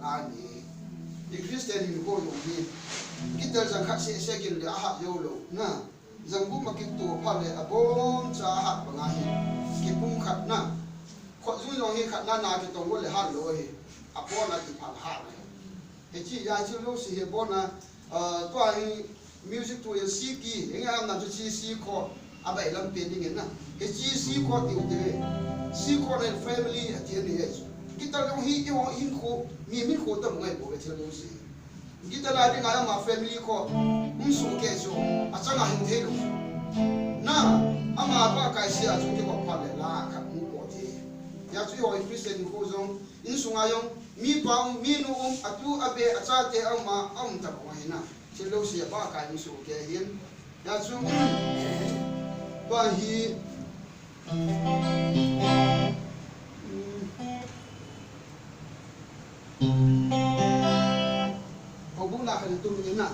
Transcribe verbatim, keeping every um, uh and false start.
Ani. I Christian hinkho jong hi. Guitar jang khat seh seh kit le ahat jou lou. Na. Jang gup ma kit to phat le abon cha ahat banga hi. Kipum khat na. Khut jung jong hi khat na na kitong go le hat lou hi. Abon a kiphal hat le. Hiche a chu lou si hi abon a, ah, tua hi music tu hi C key, hi ngai am na chu C, C chord, a bai lam pen ding in na. Hiche C chord ti u te. C chord na family a ti ani hi. Guitar jong hi i ho hinkho, mi hinkho tam ngai bou ve thil lou si. Guitar la ding a ama family chord, um su ke chu, a chang a hin thei lou. Na, ama pa kai si a chu ti ko phat le la khat mu ko ti. Hia chu i ho Christian hinkho jong, Insunga jong, mi pa um, mi nu um, atu abe, achate um a, um ta bang ahi na. Thil lou si a pa kai mi su ke hin. Ya chu, pa hi, houbung na kan tum in na.